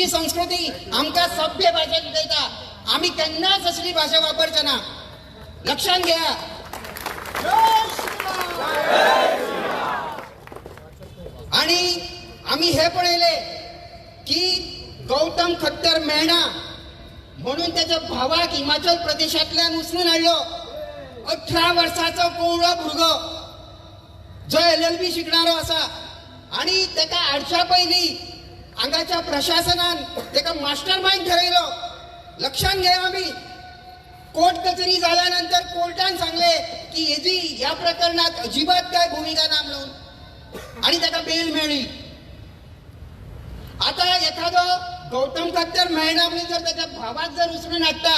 हिंदूंची संस्कृती आमकां सभ्य भाशेन उलयता. आमी केन्नाच असली भाशा वापरचे ना, लक्षात घ्या. आणि आमी हे पळयले की गौतम खट्टर मेळना म्हणून त्याच्या भावाक हिमाचल प्रदेशांतल्यान उचलून हाडलो. 18 वर्साचो कोवळो भुरगो जो LLB शिकणारो आसा आणि ताका हाडच्या पयलीं हांगाच्या प्रशासनान ताका मास्टर मायंड ठरयलो. लक्षात घ्या, आमी कोर्ट कचेरी जाल्या नंतर कोर्टान सांगले की हेजी ह्या प्रकरणात अजिबात काय भूमिका ना म्हणून, आणि ताका बेल मेळ्ळी. आता एखादो गौतम खट्टर मेळना म्हणून जर त्याच्या भावाक जर उचलून हाडटा,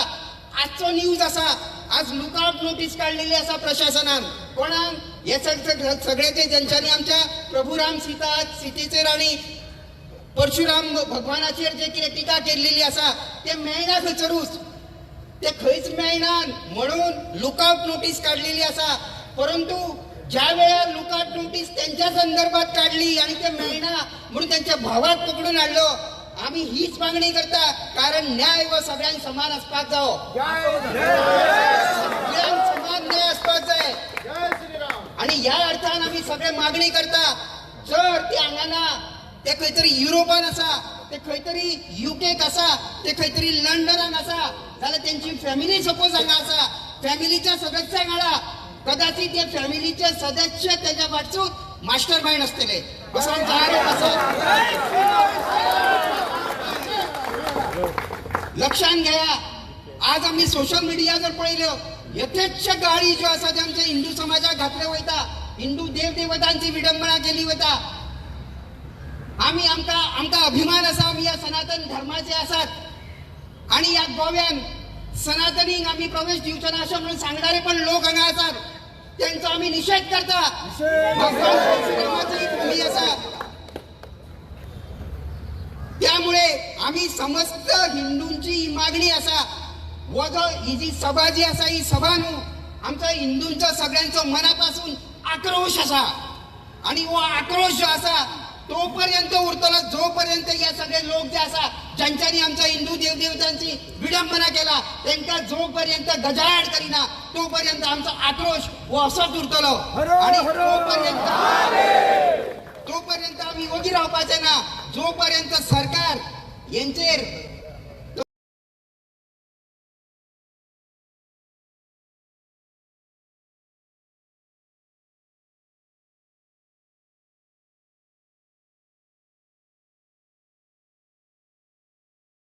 आजचो न्यूज आसा, आज लुकआउट नोटीस काडलेली आसा प्रशासनान. कोणाक हे सगळे जे ज्यांच्यानी आमच्या प्रभुराम सीता सीतेचेर आनी परशुराम भगवानाचेर जे कितें टिका केल्लेली आसा ते मेळना खंयसरूच, ते खंयच मेळना म्हणून लुकआउट नोटीस काडलेली आसा. परंतु ज्या वेळार लुकआउट नोटीस त्यांच्या संदर्भात काडली आनी ते मेळना म्हणून त्यांच्या भावाक पकडून हाडलो. आमी हीच मागणी करता, कारण न्याय हो सगळ्यांक समान आसपाक जावो, सगळ्यांक समान न्याय आसपाक जाय. आनी ह्या अर्थान आमी सगळे मागणी करता, जर ते हांगा ना, ते खंय तरी युरोपान आसा, ते खंय तरी युकेक आसा, ते खंय तरी लंडनाक आसा, जाल्यार तेंची फॅमिली सपोज हांगा आसा, फॅमिलीच्या सदस्यांक हाडा. कदाचित ते फॅमिलीचे सदस्य तेच्या फाटसून मास्टर मायंड आसतले असो आमचो आरोप आसा. लक्षात घ्या, आज आमी सोशल मिडिया जर पळयल्यो, यथेच्छ गाळी ज्यो आसा त्यो आमच्या हिंदू समाजाक घातल्यो वयता, हिंदू देवदेवतांची विडंबना केली वता. आमी आमकां आमकां अभिमान आसा, आमी ह्या सनातन धर्माचे आसात आनी ह्या गोव्यान सनातनीक आमी प्रवेश दिवचे ना अशें म्हणून सांगणारे पण लोक हांगा आसात, तेंचो आमी निशेध करता. भगवान परशुरामाची भूमी आसा, त्यामुळे आमी समस्त हिंदूंची ही मागणी आसा, हो जो ही जी सभा जी आसा ही सभा न्हू, आमचो हिंदूंचो सगळ्यांचो मनापासून आक्रोश आसा आनी हो आक्रोश जो आसा तोपर्यंत उरतलो जोपर्यंत हे सगळे लोक जे आसा ज्यांच्यानी आमच्या हिंदू देवदेवतांची विडंबना केला तेंका जोपर्यंत गजाआड करिना तोपर्यंत आमचो आक्रोश हो असोच उरतलो. आणि तोपर्यंत आमी ओगी रावपाचे ना जोपर्यंत सरकार यांचेर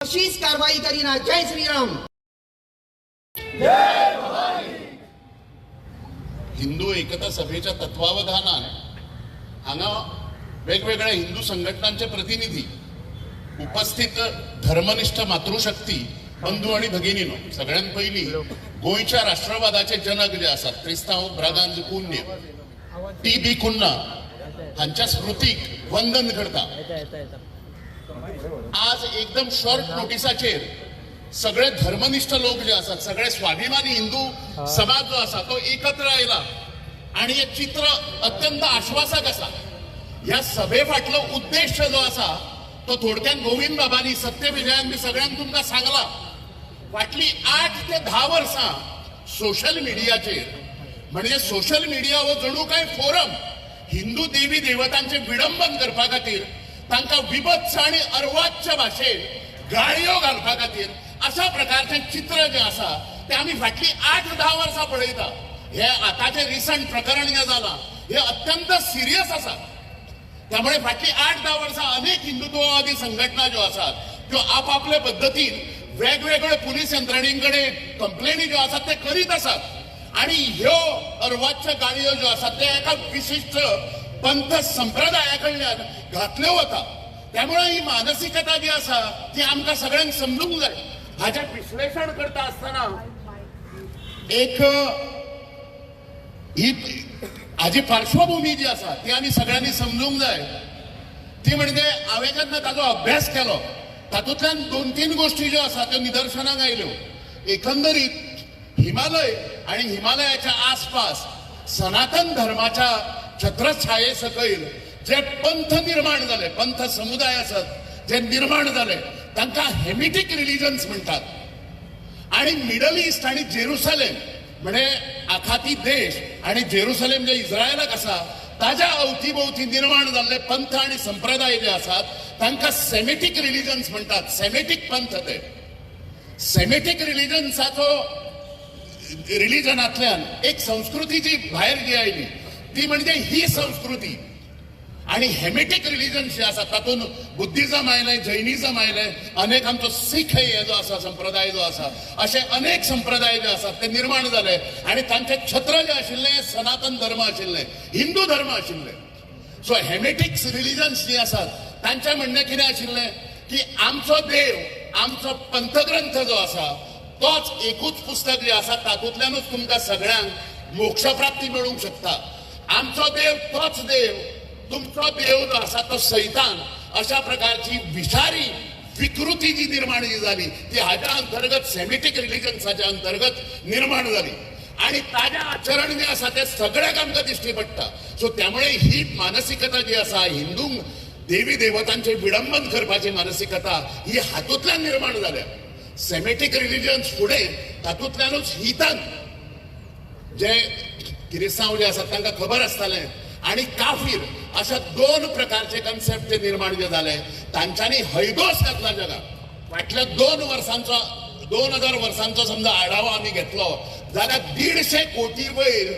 अशीच कारवाई करीना. जय श्रीराम. हिंदू एकता सभेच्या तत्वावधानान हांगा वेगवेगळ्या हिंदू संघटनांचे प्रतिनिधी उपस्थित धर्मनिष्ठ मातृशक्ती बंधू आणि भगिनीनो, सगळ्यात पहिली गोंयच्या राष्ट्रवादाचे जनक जे आसात क्रिस्तांव ब्रागांज कुन्य टी.बी. कुन्हा हांच्या स्मृतीक वंदन करता. आज एकदम शॉर्ट नोटिसाचेर सगळे धर्मनिष्ठ लोक जे आसात, सगळे स्वाभिमानी हिंदू समाज जो आसा तो एकत्र आयला आणि हे चित्र अत्यंत आश्वासक आसा. ह्या सभे फाटलो उद्देश जो आसा तो थोडक्यात गोविंद बाबांनी सत्यविजयान बी सगळ्यांक तुमकां सांगला. फाटली 8 ते 10 वर्सां सोशल मिडियाचेर, म्हणजे सोशल मिडिया हो जणू काय फोरम हिंदू देवी देवतांचे विडंबन करपा खातीर, तांकां विभत्स आणि अर्वाच्य भाशेन गाळयो घालपा खातीर अशा प्रकारचें चित्र जें आसा तें आमी फाटली 8-10 वर्सां पळयता. हे आतांचें रिसंट प्रकरण जें जालां हें अत्यंत सिरियस आसा. त्यामुळे फाटली 8-10 वर्सां अनेक हिंदुत्ववादी संघटना ज्यो आसात त्यो आपापले पद्दतीन वेगवेगळे पुलीस यंत्रणे कडेन कंप्लेनी ज्यो आसात ते करीत आसात आणि ह्यो अर्वाच्य गाळयो ज्यो आसात ते एका विशिश्ट पंथ संप्रदाया कडल्यान घातल्यो वता. त्यामुळे ही मानसिकता जी आसा ती आमकां सगळ्यांक समजूंक जाय. हाचें विश्लेशण करता आसतना एक ही हाजी पार्श्वभूमी जी आसा ती आमी सगळ्यांनी समजूंक जाय. ती म्हणजे हांवें जेन्ना ताजो अभ्यास केलो तातूंतल्यान 2-3 गोश्टी ज्यो आसा त्यो निदर्शनाक आयल्यो. एकंदरीत हिमालय आणि हिमालयाच्या आसपास सनातन धर्माच्या छत्रछाये सकयल जे पंथ निर्माण जाले, पंथ समुदाय आसत जे निर्माण जाले तांकां हेमिटीक रिलिजन्स म्हणटात. आनी मिडल इस्ट आनी जेरुसलेम म्हणजे आखाती देश आनी जेरुसलेम जे इस्रायलाक आसा ताज्या अवती भोवती निर्माण जाल्ले पंथ आनी संप्रदाय जे आसात तांकां सेमेटीक रिलिजन्स म्हणटात. सेमेटीक पंथ ते सेमेटीक रिलिजन्साचो रिलिजनांतल्यान एक संस्कृती जी भायर जी आयली ती म्हणजे ही संस्कृती. आनी हेमेटीक रिलिजन्स जे आसा तातूंत बुद्धिजम आयलें, जैनिजम आयलें, अनेक आमचो सीख हे जो आसा संप्रदाय जो आसा, अशे अनेक संप्रदाय जे आसात ते निर्माण जाले आनी तांचे छत्र जे आशिल्ले सनातन धर्म आशिल्ले, हिंदू धर्म आशिल्ले. सो हेमेटिक्स रिलिजन्स जी आसात तांचें म्हणणें कितें आशिल्लें की आमचो देव, आमचो पंथग्रंथ जो आसा तोच एकूच पुस्तक जे आसा तातूंतल्यानूच तुमकां सगळ्यांक मोक्षप्राप्ती मेळूंक शकता. आमचो देव तोच देव, तुमचो देव जो आसा तो सैतान, अशा प्रकारची विषारी विकृती जी निर्माण जी जाली ती हाज्या अंतर्गत सेमिटीक रिलिजन्साच्या अंतर्गत निर्माण जाली आनी ताजें आचरण जें आसा तें सगळ्याक आमकां दिश्टी पडटा. सो त्यामुळे ही मानसिकता जी आसा हिंदूंक देवी देवतांचें विडंबन करपाची मानसिकता ही हातूंतल्यान निर्माण जाल्या. सेमेटीक रिलिजन्स फुडें तातूंतल्यानूच हितान जे किरिस्तांव जे आसात तांकां खबर आसतालें आनी काफीर अशा दोन प्रकारचे कन्सेप्ट जे निर्माण जे जाले तांच्यांनी हैदोस घातला जगाक. फाटल्या 2000 वर्सांचो समजा आढावो आमी घेतलो जाल्यार 150 कोटी वयर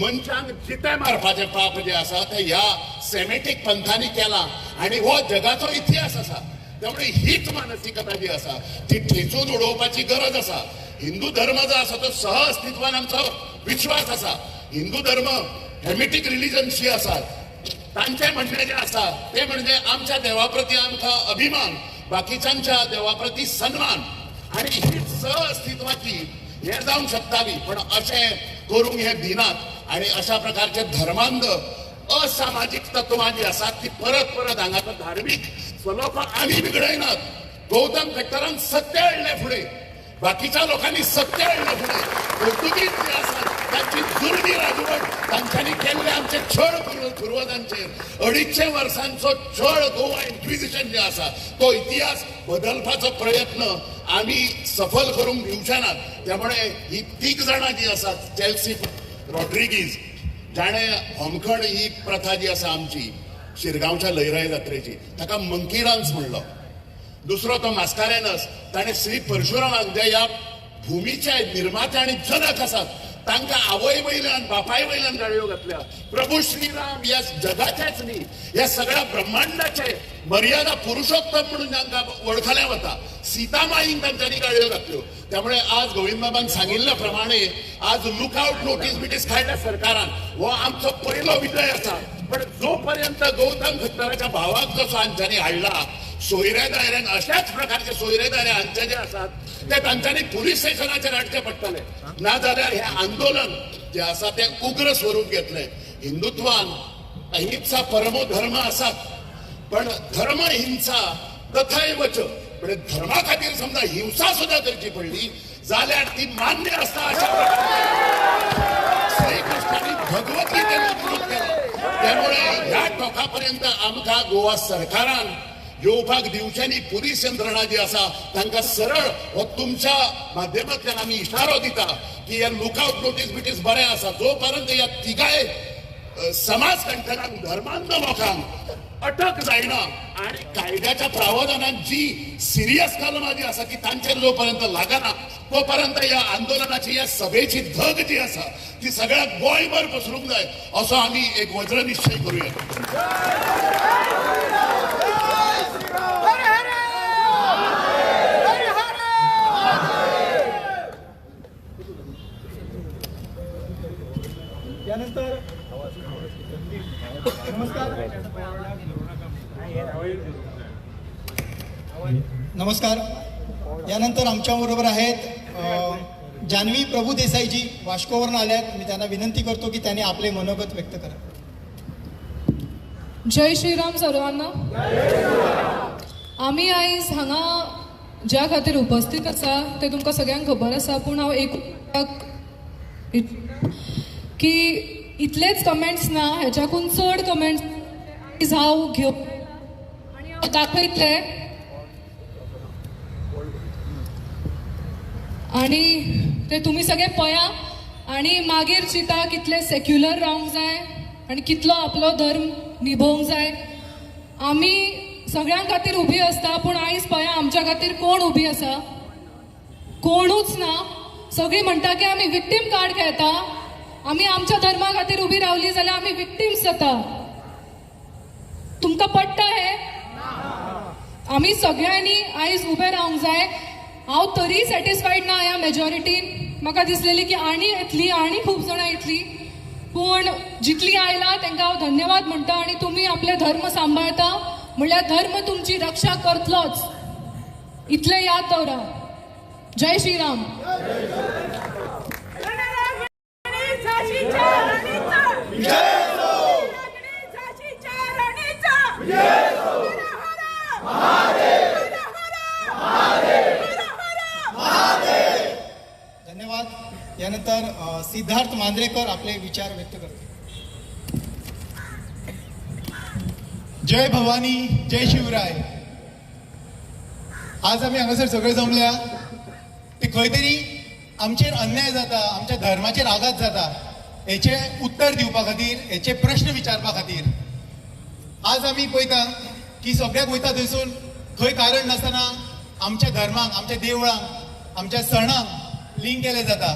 मनशांक जिते मारपाचें पाप जें आसा तें ह्या सेमेटीक पंथांनी केलां आनी हो जगाचो इतिहास आसा. त्यामुळे हीच मानसिकता जी आसा ती ठेचून उडोवपाची गरज आसा. हिंदू धर्म जो आसा तो सह अस्तित्वान आमचो विश्वास आसा. हिंदू धर्म हेमिटीक रिलिजन्स जी आसात तांचें म्हणणें जें आसा तें म्हणजे आमच्या देवा प्रती आमकां अभिमान, बाकीच्यांच्या देवा प्रती सन्मान आनी ही सह अस्तित्वाची हें जावंक शकताली, पण अशें करूंक हे दिनात आनी अशा प्रकारचे धर्मांध असामाजीक तत्वां जी आसात ती परत परत हांगाचो धार्मीक सलोखो आमी बिगडयनात. गौतम खट्टरान सत्य हाडलें फुडें, बाकीच्या लोकांनी सत्य हाडलें फुडें, पोर्तुगीज जे आसात तांची जुलमी राजवट तांच्यांनी केल्ले आमचे छळ पुर्वजांचेर 250 वर्सांचो छळ गोवा इन्क्विजिशन जे आसा तो इतिहास बदलपाचो प्रयत्न आमी सफल करूंक दिवचे नात. त्यामुळे ही तीग जाणां जी आसात, चेल्सी रॉड्रिगीज जाणें होमखण ही प्रथा जी आसा आमची शिरगांवच्या लयराई जात्रेची ताका मंकी डान्स म्हणलो, दुसरो तो मास्कारेनस ताणें श्री परशुरामाक जे ह्या भुमीचे निर्माते आनी जनक आसात तांकां आवय वयल्यान बापाय वयल्यान गाळयो घातल्या. प्रभू श्रीराम ह्या जगाचेच न्ही ह्या सगळ्या ब्रह्मांडाचे मर्यादा पुरुषोत्तम म्हणून तांकां वळखलें वता, सीतामाईंक तांच्यांनी गाळयो घातल्यो. त्यामुळे आज गोविंदबाबान सांगिल्ल्या प्रमाणे आज लुकआउट नोटीस बिटीस काडल्या सरकारान, हो आमचो पयलो विजय आसा. पण जोपर्यंत गौतम खट्टराच्या भावाक जसो हांच्यांनी हाडला सोयरे दायऱ्यान, अशाच प्रकारचे सोयरे दायरे हांचे जे आसात ते तांच्यांनी पुलीस स्टेशनाचेर हाडचे पडटले, ना जाल्यार हें आंदोलन जें आसा तें उग्र स्वरूप घेतलें. हिंदुत्वान अहिंसा परमो धर्म आसात, पण धर्म हिंसा तथैवच म्हणजे धर्मा खातीर समजा हिंसा सुद्धा करची पडली जाल्यार ती मान्य आसता अशा प्रकारे श्रीकृष्णांनी भगवद्गीतेन उल्लेख केला. त्यामुळे ह्या टोकापर्यंत आमकां गोवा सरकारान येवपाक दिवचें न्ही. पुलीस यंत्रणा जी आसा तांकां सरळ हो तुमच्या माध्यमांतल्यान आमी इशारो दिता की हे लुकआउट नोटीस बिटीस बरें आसा, जोपर्यंत ह्या तिगाय समाज कंटकांक धर्मांध लोकांक अटक जायना आनी कायद्याच्या प्रावधानान जी सिरियस कलमां जी आसा ती तांचेर जोपर्यंत लागना तोपर्यंत ह्या आंदोलनाची ह्या सभेची धग जी आसा ती सगळ्या गोंयभर पसरूंक जाय असो आमी एक वज्रनिश्चय करूया. त्यानंतर नमस्कार नमस्कार. यानंतर आमच्याबरोबर आहेत जान्हवी प्रभू देसाईजी, वास्कोवरून आल्या आहेत. मी त्यांना विनंती करतो की त्यांनी आपले मनोगत व्यक्त करा. जय श्रीराम सर्वांना. आमी आयज हांगा ज्या खातीर उपस्थित आसा तें तुमकां सगळ्यांक खबर आसा, पूण हांव एक की इतलेच कमेंट्स ना, हेच्याकून चड कमेंट्स हांव घेवन आनी हांव दाखयतलें. आनी ते तुमी सगळे पळया आनी मागीर चिंता कितले सेक्युलर रावंक जाय आनी कितलो आपलो धर्म निभोवंक जाय. आमी सगळ्यां खातीर उबी आसता, पूण आयज पळया आमच्या खातीर कोण उबी आसा? कोणूच ना. सगळीं म्हणटा की आमी विक्टीम कार्ड खेळटा, आमी आमच्या धर्मा खातीर उबी रावली जाल्यार आमी विक्टीम्स जाता. तुमकां पडटा हे? आमी सगळ्यांनी आयज उबे रावंक जाय. हांव तरी सॅटिस्फायड ना ह्या मेजॉरिटीन. म्हाका दिसलेली की आनी येतली, आनी खूब जाणां येतली, पूण जितली आयला तांकां हांव धन्यवाद म्हणटा. आनी तुमी आपले धर्म सांबाळता म्हणल्यार धर्म तुमची रक्षा करतलोच, इतलें याद दवरा. जय श्रीराम. धन्यवाद. यानंतर सिद्धार्थ मांद्रेकर आपले विचार व्यक्त करते. जय भवानी, जय शिवराय. आज आमी हांगासर सगळे जमल्या ते खंय तरी आमचेर अन्याय जाता, आमच्या धर्माचेर आघात जाता, हेचे उत्तर दिवपा खातीर, हेचे प्रश्न विचारपा खातीर आज आमी पळयता की सगळ्याक वयता थंयसून खंय कारण नासतना आमच्या धर्माक, आमच्या देवळांक, आमच्या सणांक लिंक केलें जाता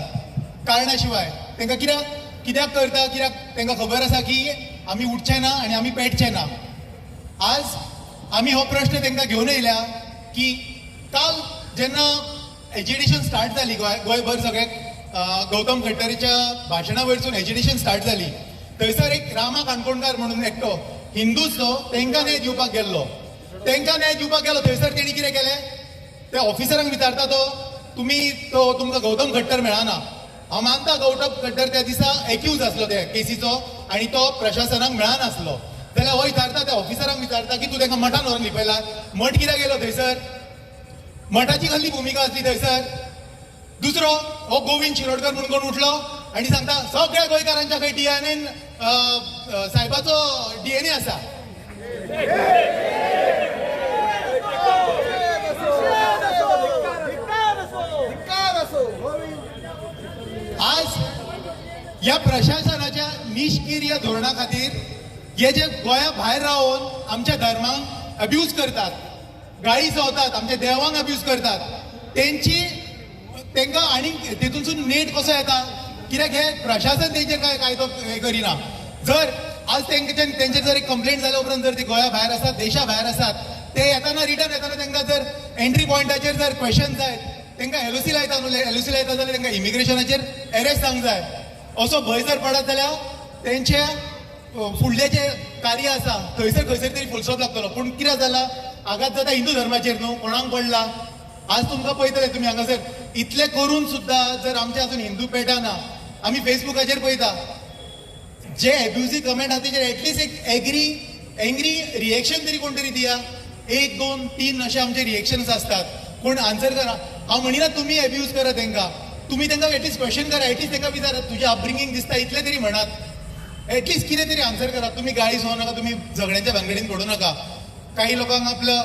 कारणा शिवाय. तांकां कित्याक कित्याक करता? कित्याक तांकां खबर आसा की आमी उठचे ना आनी आमी पेटचे ना. आज आमी हो प्रश्न तांकां घेवन येयल्या की काल जेन्ना एजिटेशन स्टार्ट जाली गोंयभर सगळ्याक गौतम खट्टरीच्या भाशणा वयरसून एजिटेशन स्टार्ट जाली, थंयसर एक रामा काणकोणकार म्हणून एकटो हिंदूच तो तांकां न्याय दिवपाक गेल्लो. तांकां न्याय दिवपाक गेलो थंयसर तेणी कितें केलें, त्या ऑफिसरांक विचारता तो, तुमी तो तुमकां गौतम खट्टर मेळना. हांव मानता गौतम खट्टर त्या दिसा एक्यूज आसलो त्या केसीचो आनी तो प्रशासनाक मेळनासलो, जाल्यार हो विचारता त्या ऑफिसरांक विचारता की तूं तांकां मठान व्हरून लिपयला, मठ कित्याक गेलो थंयसर, मठाची कसली भुमिका आसली थंयसर. दुसरो हो गोविंद शिरोडकर म्हणून कोण उठलो आनी सांगता सगळ्या गोंयकारांच्या खंय डीएनएन साहेबाचो डीएनए आसा. आज ह्या प्रशासनाच्या निष्क्रिय धोरणा खातीर हे जे गोंया भायर रावन आमच्या धर्मांक अब्यूज करतात, गाळी संवतात, आमच्या देवांक अब्यूज करतात, तेंची तांकां आनी तेतूनसून नेट कसो येता? कित्याक हे प्रशासन तेंचेर काय कायदो हे करिना. जर आज तेंचेर जर एक कंप्लेंट जाल्या उपरांत जर ते गोंया भायर आसात, देशा भायर आसात, ते येताना रिटर्न येताना तांकां जर एंट्री पॉयंटाचेर जर क्वेश्चन जायत तांकां एलओसी लायता न्हू, एलओसी लायता जाल्यार तांकां इमिग्रेशनाचेर एरेस्ट जावंक जाय असो भंय जर पडत जाल्यार तेंचे फुडलें जें कार्य आसा थंयसर खंयसर तरी फुलस्टॉप लागतलो. पूण कितें जालां, आघात जाता हिंदू धर्माचेर न्हू, कोणाक पडला? आज तुमकां पळयतले तुमी हांगासर इतलें करून सुद्दां जर आमचे अजून हिंदू पेटना. आमी फेसबुकाचेर पळयता जे एब्युजीव कमेंट आसा तेजेर एटलिस्ट एक एंग्री रिएक्शन तरी कोण तरी दिया. 1 2 3 अशे आमचे रिएक्शन्स आसतात, कोण आन्सर करा. हांव म्हणिना तुमी एब्यूज करा तांकां, तुमी तांकां एटलिस्ट क्वेश्चन करा, एटलिस्ट तांकां विचारात तुजें अपब्रिंगींग दिसता इतलें तरी म्हणात, एटलिस्ट कितें तरी आन्सर करा. तुमी गाळी संवू नाका, तुमी झगड्यांच्या भानगडीन पडूं नाका. काही लोकांक आपल्या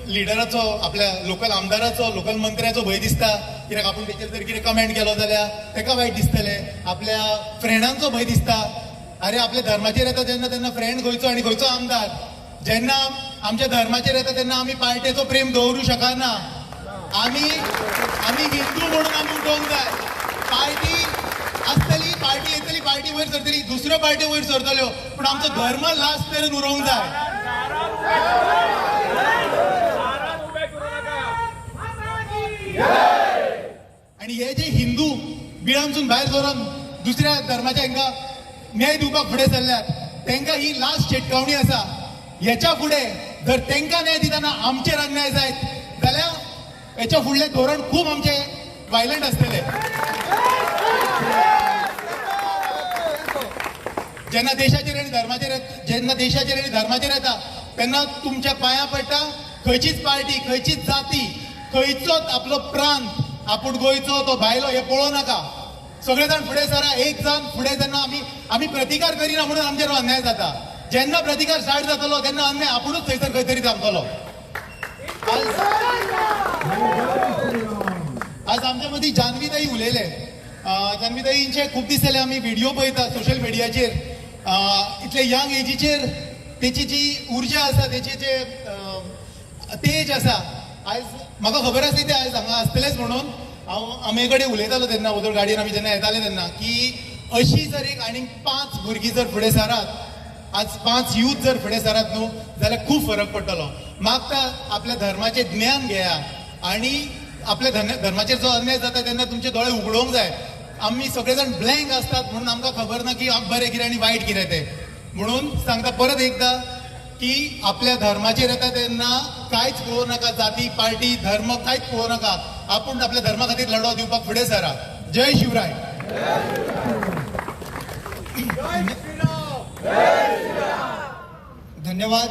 लिडराचो, आपल्या लोकल आमदाराचो, लोकल मंत्र्याचो भंय दिसता, कित्याक आपूण तेचेर जर कितें कमेंट केलो जाल्यार ताका वायट दिसतलें. आपल्या फ्रेंडांचो भंय दिसता, अरे आपल्या धर्माचेर येता तेन्ना तेन्ना फ्रेंड खंयचो आनी खंयचो आमदार. जेन्ना आमच्या धर्माचेर येता तेन्ना आमी पार्टेचो प्रेम दवरूं शकना. आमी आमी हिंदू म्हणून आमी उठोवंक जाय. पार्टी आसतली, पार्टी येतली, पार्टी वयर सरतली, दुसऱ्यो पार्ट्यो वयर सरतल्यो, पूण आमचो धर्म लास्ट मेरेन उरोवंक जाय. आनी हे जे हिंदू बिळांसून भायर सरून दुसऱ्या धर्माच्या हांकां न्याय दिवपाक फुडें सरल्यात तांकां ही लास्ट शिटकावणी आसा. हेच्या फुडें जर तांकां न्याय दितना आमचेर अन्याय जायत जाल्यार हेच्या फुडलें धोरण खूब आमचें वायलंट आसतलें. जेन्ना देशाचेर आनी धर्माचेर, जेन्ना देशाचेर आनी धर्माचेर येता तेन्ना तुमच्या पांयां पडटा खंयचीच पार्टी, खंयचीच जाती, खंयचोच आपलो प्रांत, आपूण गोंयचो तो भायलो हें पळोवं नाका. सगळे जाण फुडें सरा, एक जाण फुडें जेन्ना आमी आमी प्रतिकार करिना म्हणून आमचेर अन्याय जाता. जेन्ना प्रतिकार स्टार्ट जातलो तेन्ना अन्याय आपुणूच थंयसर खंय तरी थांबतलो. आज आमच्या मदीं जान्हवीताई उलयलें. जान्हवीताईंचे खूब दीस जाले आमी व्हिडिओ पळयता सोशल मिडियाचेर. इतले यंग एजीचेर तेची जी उर्जा आसा, तेचे जे तेज आसा, आयज म्हाका खबर आसली ते आयज हांगा आसतलेच म्हणून हांव आमे कडेन उलयतालो तेन्ना वोदोळ गाडयेन आमी जेन्ना येताले तेन्ना की अशी जर एक आनीक 5 भुरगीं जर फुडें सरात, आज 5 यूथ जर फुडें सरात न्हू जाल्यार खूब फरक पडटलो. मागता आपल्या धर्माचें ज्ञान घेया आनी आपल्या धर्माचेर जो अन्याय जाता तेन्ना तुमचे दोळे उगडोवंक जाय. आमी सगळे जाण ब्लँक आसतात म्हणून आमकां खबर ना की बरें कितें आनी वायट कितें तें. म्हणून सांगता परत एकदां की आपल्या धर्माचेर येता तेन्ना कांयच पळोवं नाका, जाती पार्टी धर्म कांयच पळोवं नाका, आपूण आपल्या धर्मा खातीर लढो दिवपाक फुडें सरा. जय शिवराय. धन्यवाद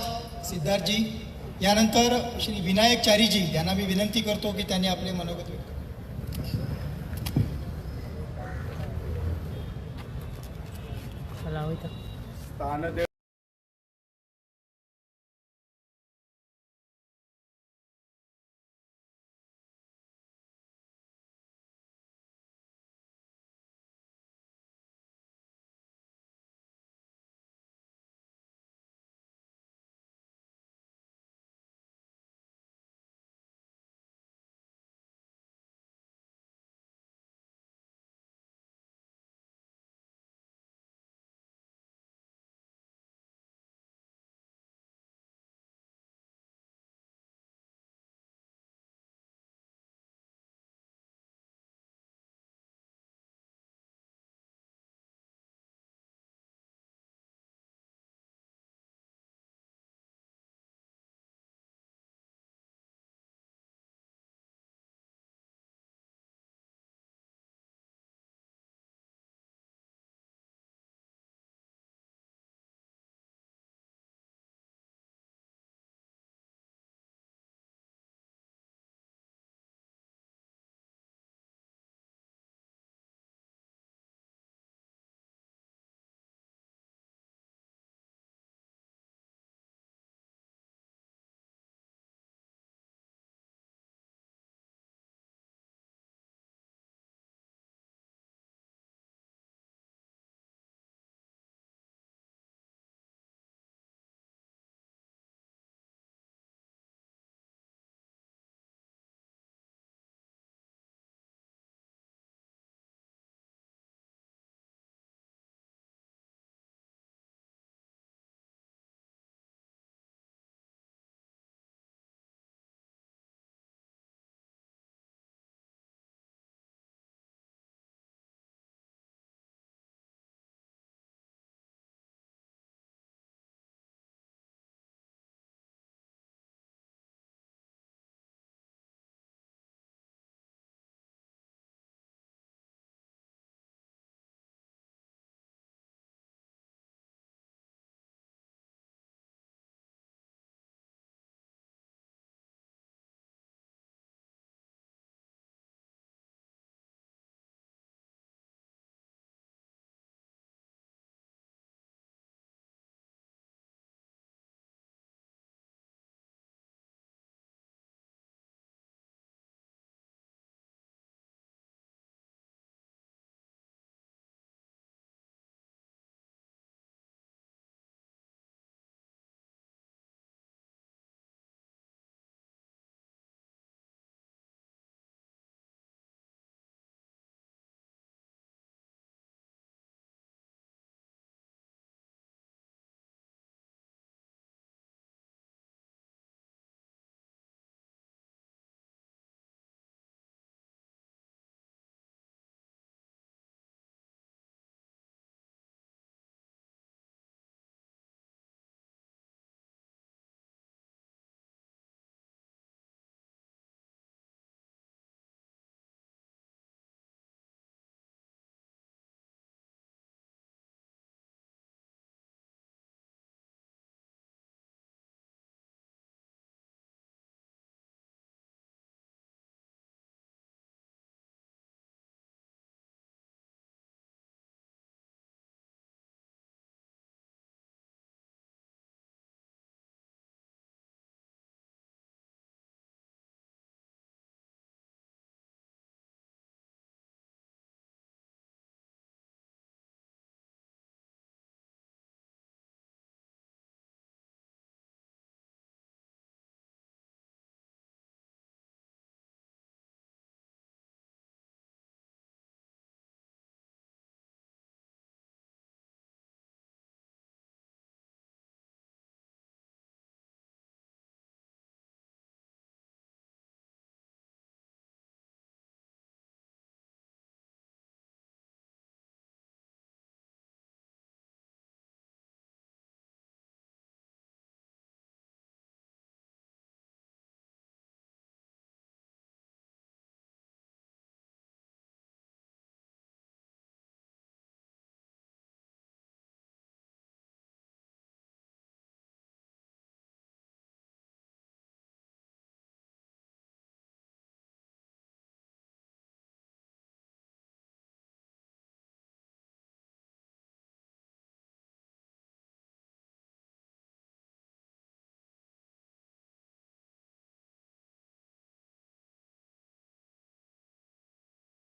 सिद्धार्थजी. यानंतर श्री विनायक चारीजी यांना मी विनंती करतो की त्यांनी आपले मनोगत व्यक्त करावे.